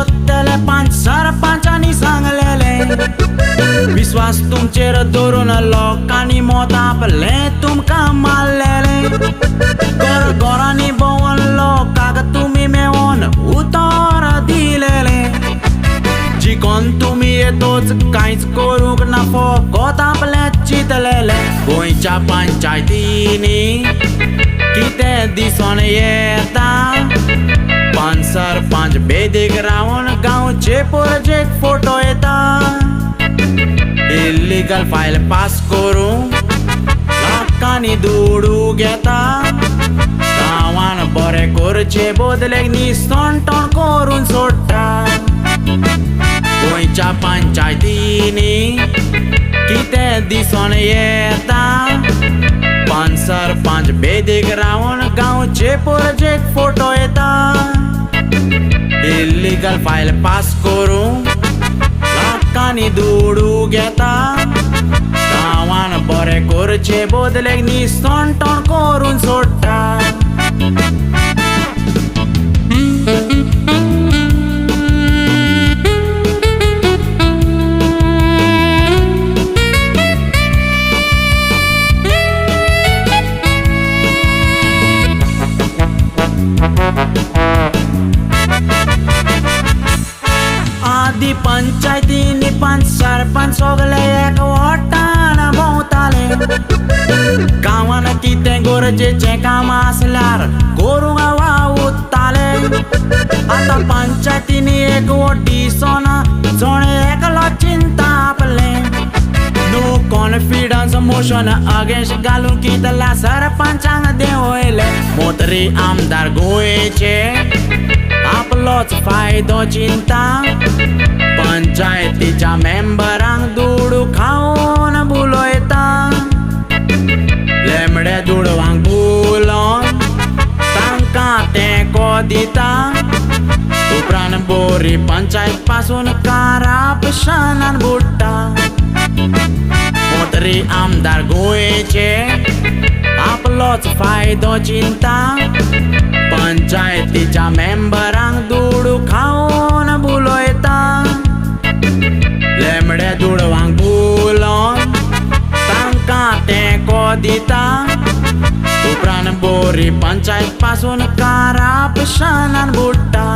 सोदतले पांच सरपंचांनी सांगलेले विश्वास तुमचेर दवरून लोकांनी मत आपलें तुमकां मारलेले घर घरांनी भोंवन लोकांक तुमी मेवोन उतर दिलेले जिकोन तुमी येतोच कांयच करूंक ना फकत आपलें चिंतलेले गोंयच्या पंचायतींनी कितें दिसोन येता पांच सरपंच बेदीक रावन गांवचे पोरजेक फोटो येता इल्लीगल फायल पास करूंक लाखांनी दुडू घेता गांवान बरें करचे बदलेक निसणटण करून सोडटा गोंयच्या पंचायतींनी कितें दिसोन येता पांच सरपंच बेदीक रावन गांवचे पोरजेक फोटो येता इल्लीगल फायल पास करूंक लाखांनी दुडू घेता गांवान बरें करचे बदलेक निसणटण करून सोडटा. आदी पंचायतींनी पांच सरपंच सगळे एकवटान भोंवताले गांवान कितें गरजेचें काम आसल्यार करूंक वावुरताले आतां पंचायतींनी एकवट दिसना जण एकलो चिंता आपलें नो कॉन्फिडन्स मोशन अगेन्स्ट घालून कितल्या सरपंचांक देंवयले मोतरी आमदार गोंयचे आपलोच फायदो चिंता पंचायतीच्या मेंबरांक दुडू खावन बुलयता लेमडे दुडवांक बुलोवन तांकां तेंको दिता उपरांत बोरी पंचायत पासून करप्शनान बुडटा मोतरी आमदार गोंयचे आपलोच फायदो चिंता पंचायतीच्या मेंबरांक दुडू खावन बुलयता लेमडे दुडवांक बुलोवन तांकां तेंको दिता उपरांत बोरी पंचायत पासून करप्शनान बुडटा.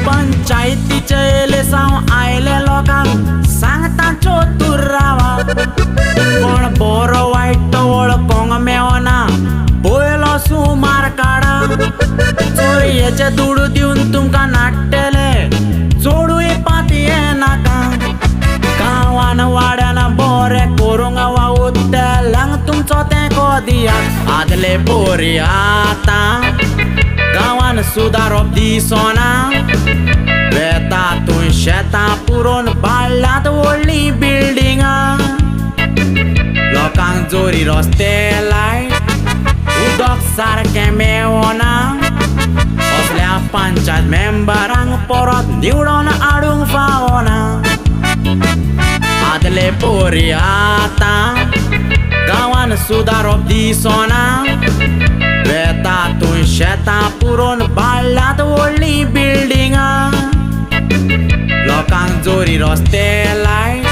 पंचायतीचे एलेसांव आयले लोकांक सांगता चतूर रावा कोण बरो वायट तो वळखोंक मेवना पयलो सुमार काडा चोरयेचे दुडू दिवन तुमकां नाडटले चडूय पातये नाका गांवान वाड्यान बरें करूंक वावुरतल्यांक तुमचो तेंको दियात आदले पोरी आतां गांवान सुदारप दिसना वेता थंय शेतां पुरोवन बाडल्यात व्हडलीं बिल्डिंगां लोकांक जोरी रस्ते लायट उदक सारकें मेवना असल्या पंचायत मेंबरांक परत निवडोन हाडूंक फावना आदले पोरी आतां गांवान सुदारप दिसना वेता थंय शेतां पुरोवन बाडल्यात व्हडलीं बिल्डिंगां लोकांक जोरी रस्ते लायट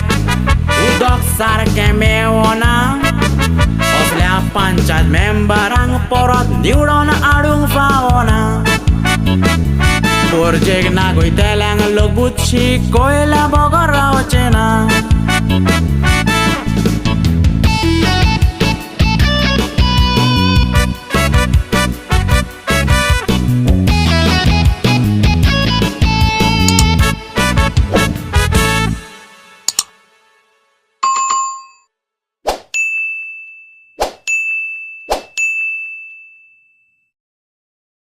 उदक सारकें मेवना असल्या पंचायत मेंबरांक परत निवडोन हाडूंक फावना पोरजेक नागयतल्यांक लोकूच शिकयल्या बगर रावचें ना.